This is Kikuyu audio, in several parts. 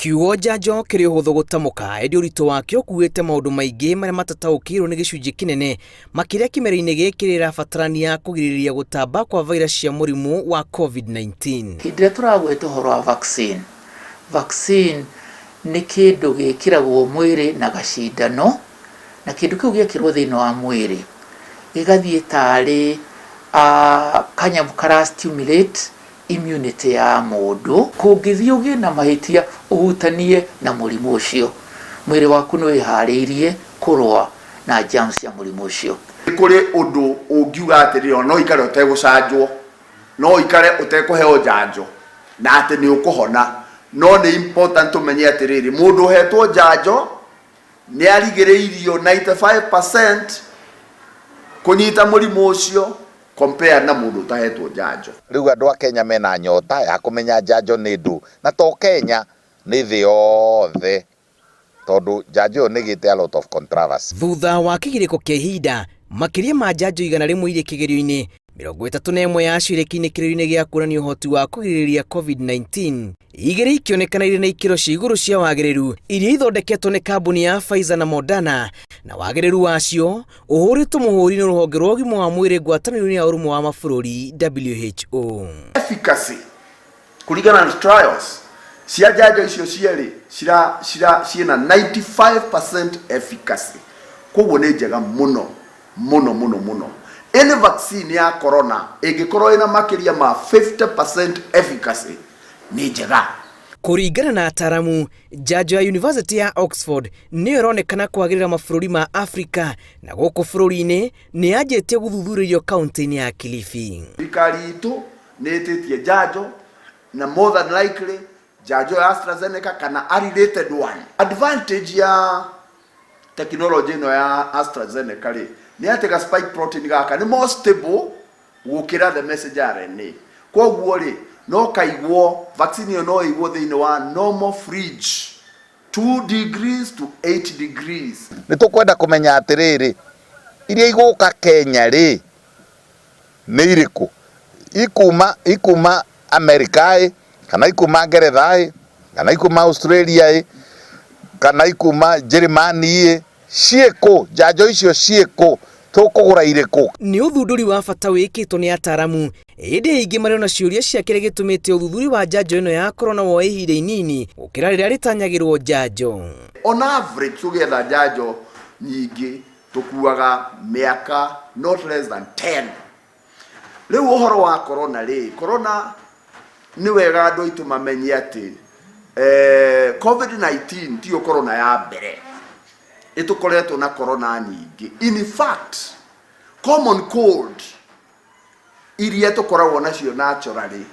Kiugo njanjo kĩrĩ ũhũthũ gũtamũka ĩndĩ ũritũ wakĩo ũkuĩte maũndũ maingĩ marĩa matataũkĩirwo nĩ gĩcunjĩ kĩnene makĩria kĩmera-inĩ gĩkĩ rĩrabatarania kũgirĩrĩria gũtamba kwa virus cia mũrimũ wa COVID-19. Hĩndĩ ĩrĩa tũragweta ũhoro wa vaccine, vaccine nĩ kĩndũ gĩkĩragwo mwĩrĩ na gacindano, na kĩndũ kĩu gĩekĩrwo thĩinĩ wa mwĩrĩ, gĩgathiĩ tarĩ kanyamũ kara stimulate immunity ya mũndũ. Kũngĩthiĩ ũgĩe na mahĩtia ũhutanie na mũrimũ ũcio, mwĩrĩ waku nĩ wĩharĩirie kũrũa na germs cia mũrimũ ũcio. Nĩ kũrĩ ũndũ ũngiuga atĩrĩrĩ, o no ũikare ũtegũcanjwo, no ũikare ũtekũheo njanjo na atĩ nĩ ũkũhona. No nĩ important tũmenye atĩrĩrĩ, mũndũ ũhetwo njanjo nĩ arigĩrĩirio 95% kũnyita mũrimũ ũcio compare na mũndũ ũtahetwo njanjo. Rĩu andũ a Kenya mena nyota ya kũmenya njanjo nĩ ndũ, na to Kenya, nĩ thĩ yothe, tondũ njanjo ĩyo nĩ ĩgĩte a lot of controversy. Thutha wa kĩgirĩko kĩa ihinda, makĩria ma njanjo 100 irĩ kĩgerio-inĩ, 31 yacio irĩ kĩinĩkĩrĩrio-inĩ gĩa kuonania ũhoti wa kũgirĩrĩria COVID-19, igĩrĩ ikĩonekana irĩ na ikĩro cia igũrũ cia wagĩrĩru iria ithondeketwo nĩ kambuni ya Pfizer na Moderna, na wagĩrĩru wacio ũhũrĩtwo mũhũri nĩ rũhonge rwa ũgima wa mwĩrĩ ngwatanĩro-inĩ ya ũrũmwe wa mabũrũri WHO. Efficacy kũringana na trials cia njanjo icio cierĩ cira cira ciĩna 95% efficacy, koguo nĩ njega mũno mũno mũno mũno. Any vaccine ya corona ĩngĩkorwo ĩna makĩria ma 50% efficacy nĩ njega. Kũringana na ataramu, njanjo ya University ya Oxford nĩyo ĩronekana kwagĩrĩra mabũrũri ma Afrika na gũkũ bũrũri-inĩ nĩ yanjĩtie gũthuthurĩrio kaunti-inĩ ya Kilifi. Thirikari itũ nĩ ĩtĩtie njanjo na more than likely njanjo ya AstraZeneca kana a related one. Advantage ya technology ĩno ya AstraZeneca rĩ nĩ atĩ ga spike protein gaka nĩ more stable gũkĩra the messenger RNA. Koguo rĩ no kaigwo vaccine ĩyo no ĩigwo thĩinĩ wa normal fridge 2 degrees to 8 degrees. Nĩ tũkwenda kũmenya atĩrĩrĩ, iria igũka Kenya rĩ nĩ irĩkũ? Ikuma ikuma America ĩ, kana ikuma Ngeretha ĩ, kana ikuma Australia ĩ, kana ikuma Njĩrĩmani ĩ, ciĩkũ? Njanjo icio ciĩkũ? Tũkũgũra irĩkũ? Nĩ ũthundũri wa bata wĩkĩtwo nĩ ataramu, ĩndĩ aingĩ marĩ ona ciũria cia kĩrĩa gĩtũmĩte ũthuthuria wa njanjo ĩno ya corona woe ihinda inini gũkĩra rĩrĩa rĩtanyagĩrwo njanjo. On average tũgĩetha njanjo nyingĩ tũkuaga mĩaka not less than 10. Rĩu ũhoro wa corona rĩ, corona nĩ wega andũ aitũ mamenye atĩ COVID-19 tiyo corona ya mbere, ĩtũkoretwo na corona nyingĩ. In fact, common cold iria tũkoragwo nacio naturally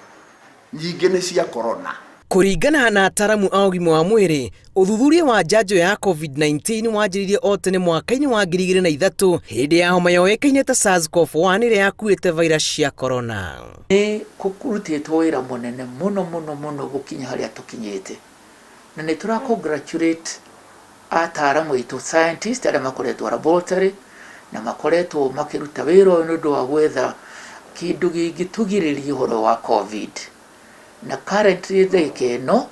nyingĩ nĩ cia corona. Kũringana na ataramu a ũgima wa mwĩrĩ, ũthuthuria wa njanjo ya COVID-19 wanjĩrĩirie o tene mwaka-inĩ wa 2003 hĩndĩ ya homa yoĩkaine ta SARS-CoV-1 ĩrĩa yakuĩte virus cia corona. Nĩ kũrutĩtwo wĩra mũnene mũno mũno mũno gũkinya harĩa tũkinyĩte, na nĩ tũra congratulate ataramu aitũ scientist arĩa makoretwo laboratory na makoretwo makĩruta wĩra ũyũ nĩ ũndũ wa gwetha kĩndũ gĩngĩtũgirĩrĩria ũhoro wa COVID. Na currently ndagĩka ĩno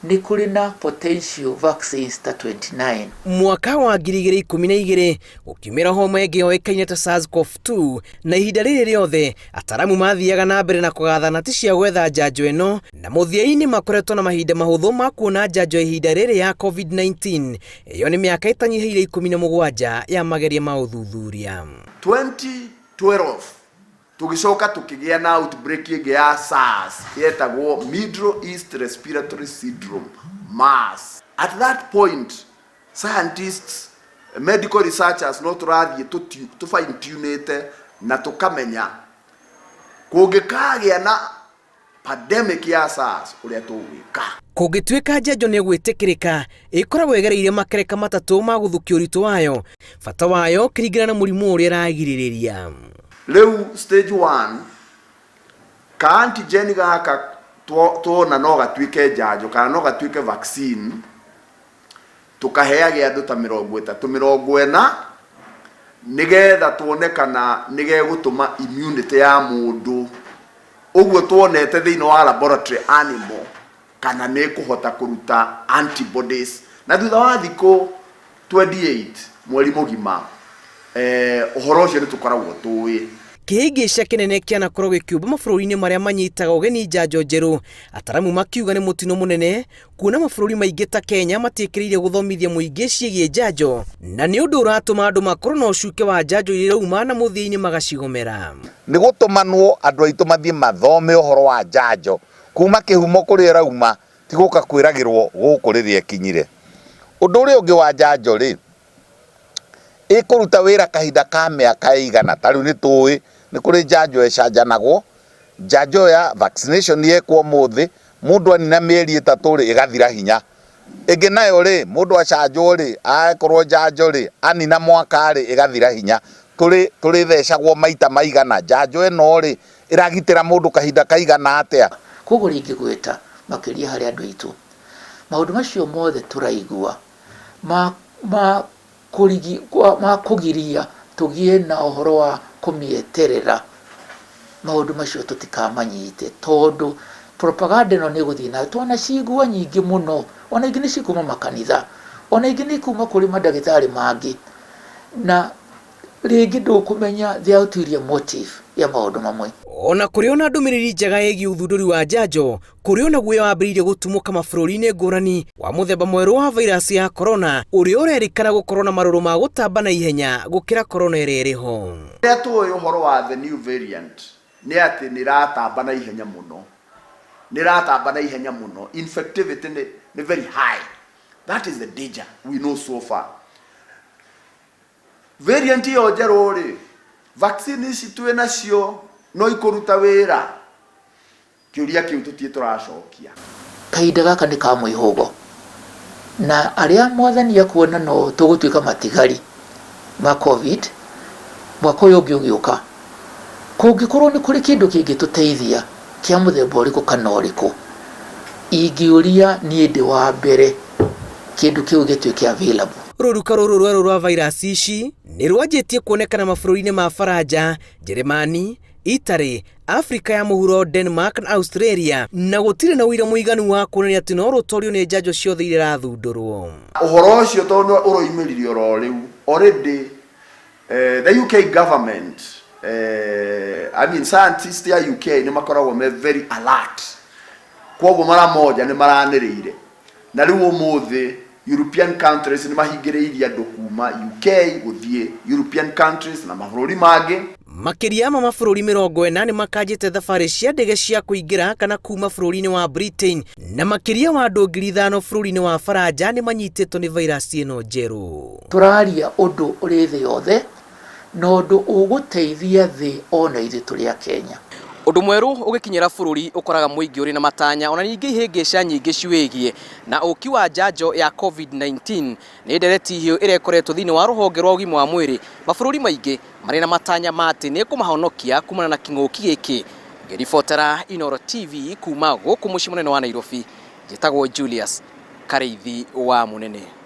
nĩ kũrĩ na potential vaccines ta 29. Mwaka wa 2012 gũkiumĩra homa ĩngĩ yoĩkaine ta SARS-CoV-2, na ihinda rĩrĩ rĩothe ataramu mathiaga na mbere na kũgatha nati cia gwetha njanjo ĩno, na mũthia-inĩ makoretwo na mahinda mahũthũ ma kuona njanjo ya ihinda rĩrĩ ya COVID-19. Ĩyo nĩ mĩaka ĩtanyihĩire 17 ya mageria ma ũthuthuria. 2012 tũgĩcoka tũkĩgĩa na outbreak ĩngĩ ya SARS yetagwo Middle East Respiratory Syndrome, MERS. At that point scientists, medical researchers no tũrathiĩ tũ fine tunĩte na tũkamenya kũngĩkagĩa na pandemic ya SARS ũrĩa tũgwĩka. Kũngĩtuĩka njanjo nĩ ĩgwĩtĩkĩrĩka, ĩkoragwo ĩgereire makereka matatũ ma gũthũkia ũritũ wayo, bata wayo ũkĩringana na mũrimũ ũrĩa ĩragirĩrĩria. Rĩu stage 1 ka antigen gaka tuona no gatuĩke njanjo kana no gatuĩke vaccine, tũkaheage andũ ta 30 40 nĩgetha tuone kana nĩgegũtũma immunity ya mũndũ ũguo tuonete thĩinĩ wa laboratory animal. kana nĩ ĩkũhota kũruta antibodies na thutha wa thikũ 28 mweri mũgima eh, ũhoro ũcio nĩ tũkoragwo tũĩ. Kĩhĩngĩca kĩnene kĩanakorwo gĩkĩũmba mabũrũri-inĩ marĩa manyitaga ũgeni njanjo njerũ, ataramu makiuga nĩ mũtino mũnene kuona mabũrũri maingĩ ta Kenya matiĩkĩrĩire gũthomithia mũingĩ ciĩgiĩ njanjo, na nĩ ũndũ ũratũma andũ makorwo na ũcuke wa njanjo iria irauma na mũthia-inĩ magacigomera. Nĩ gũtũmanwo andũ aitũ mathiĩ mathome ũhoro wa njanjo kuma kĩhumo kũrĩa ĩrauma ti gũka kwĩragĩrwo gũkũ rĩrĩa ĩkinyire. Ũndũ ũrĩa ũngĩ wa njanjo rĩ, ĩkũruta wĩra kahinda ka mĩaka ĩigana? Ta rĩu nĩ tũĩ nĩ kũrĩ njanjo ĩcanjanagwo, njanjo ĩyo ya vaccination yekwo ũmũthĩ, mũndũ anina mĩeri ĩtatũ rĩ, ĩgathira hinya. Ĩngĩ nayo rĩ, mũndũ acanjwo rĩ, akorwo njanjo rĩ, anina mwaka rĩ, ĩgathira hinya. Tũrĩ tũrĩthecagwo maita maigana? Njanjo ĩno rĩ, ĩragitĩra mũndũ kahinda kaigana atĩa? Kwoguo rĩngĩgweta makĩria harĩ andũ aitũ, maũndũ macio mothe tũraigua ma, ma, kũrigi, ma kũgiria tũgĩe na ũhoro wa kũmĩeterera, maũndũ macio tũtikamanyite, tondũ propaganda ĩno nĩ ĩgũthiĩ na twanacigua nyingĩ mũno, ona ingĩ nĩ cikuma makanitha, ona ingĩ nĩ ikuma kũrĩ mandagĩtarĩ mangĩ, na rĩngĩ ndũkũmenya the ulterior motive ya maũndũ mamwe. Ona kũrĩ ona ndũmĩrĩri njega ĩgiĩ ũthundũri wa njanjo, kũrĩ ona guoya wambĩrĩirie gũtumũka mabũrũri-inĩ ngũrani wa mũthemba mwerũ wa virus ya corona ũrĩa ũrerĩkana gũkorwo na marũrũ ma gũtamba na ihenya gũkĩra corona ĩrĩa ĩrĩ ho. Ũrĩa tũĩ ũhoro wa the new variant nĩ atĩ nĩ ĩratamba na ihenya mũno, nĩ ĩratamba na ihenya mũno, infectivity nĩ, nĩ very high. That is the danger we know so far. Variant ĩyo njerũ rĩ, vaccine ici twĩ nacio no ikũruta wĩra? Kĩũria kĩu tũtirĩ tũracokia. Kahinda gaka nĩ ka mwĩhũgo, na arĩa Mwathani ekuona no tũgũtuĩka matigari ma Covid mwaka ũyũ ũngĩ ũgĩũka, kũngĩkorwo nĩ kũrĩ kĩndũ kĩngĩtũteithia kĩa mũthemba ũrĩkũ kana ũrĩkũ, ingĩũria niĩ ndĩ wa mbere kĩndũ kĩu gĩtuĩke available. Rũruka rũrũ rwerũ rwa vairasi ici nĩ rwanjĩtie kuonekana mabũrũri-inĩ ma Faranja, Njĩrĩmani, Italy, Afrika ya Mũhuro, Denmark na Australia, na gũtirĩ na ũira mũiganu wa kuonania atĩ no rũtorio nĩ njanjo ciothe iria irathundũrwo. Ũhoro ũcio tondũ ũroimĩrire oro rĩu, already eh, the UK government eh, I mean scientists ya UK nĩ makoragwo me very alert, kwoguo mara moja nĩ maranĩrĩire na rĩu ũmũthĩ European countries nĩ mahingĩrĩirie andũ kuma UK gũthiĩ European countries na mabũrũri mangĩ. Makĩria ma mabũrũri 40 nĩ makanjĩte thabarĩ cia ndege cia kũingĩra kana kuma bũrũri-inĩ wa Britain, na makĩria wa andũ 5,000 bũrũri-inĩ wa Faranja nĩ manyitĩtwo nĩ vairasi ĩno njerũ. Tũraria ũndũ ũrĩ thĩ yothe na ũndũ ũgũteithia thĩ ona ithuĩ tũrĩ a Kenya. Ũndũ mwerũ ũgĩkinyĩra bũrũri ũkoraga mũingĩ ũrĩ na matanya ona ningĩ ihĩngĩca nyingĩ ciwĩgiĩ na ũki wa njanjo ya COVID-19 nĩ ndereti hiũ ĩrĩa ĩkoretwo thĩinĩ wa rũhonge rwa ũgima wa mwĩrĩ mabũrũri maingĩ marĩ na matanya ma atĩ nĩ ĩkũmahonokia kumana na kĩng'ũki gĩkĩ. Ngĩribotera Inooro TV kuma gũkũ mũciĩ mũnene wa Nairobi, njĩtagwo Julius Karĩithi wa Mũnene.